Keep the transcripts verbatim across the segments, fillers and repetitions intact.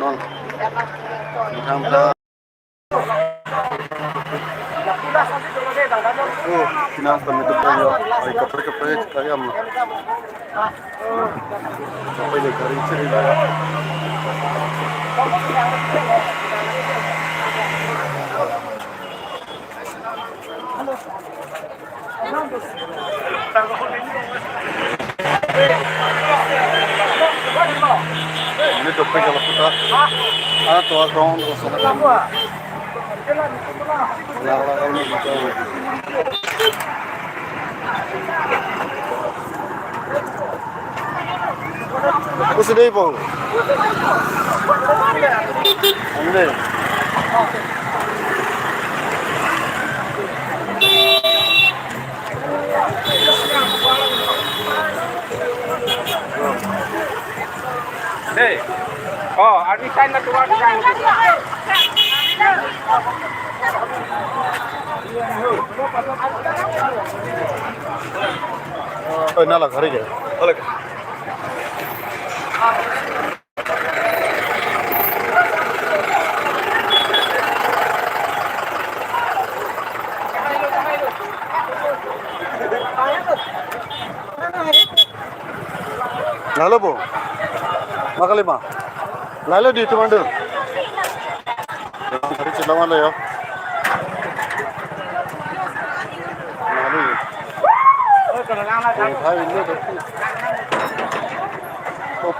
Non. Methang ta. Oh, kinas kami tu punya. Ai, kaprek kaprek kayam. Kaprek le kari ciri. Ini dope kalau kita. Ah, tuh, tuh, tuh, tuh. Nah, nah, nah, nah. Pusi dei, Paul. Ande. Dei. Oh, arni sign na tuan sign. Oh, nala kari ke? Oleh. Lalo po. Makalima. Lalo di teman tu. Hari sedang ada ya. Lalo. Oh, hai ini tu. Oh.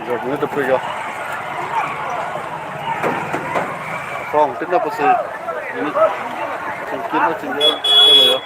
Jok ni tu pergi. Kong, tina pusi. Ini. Singkin na singkin. Kalau ya.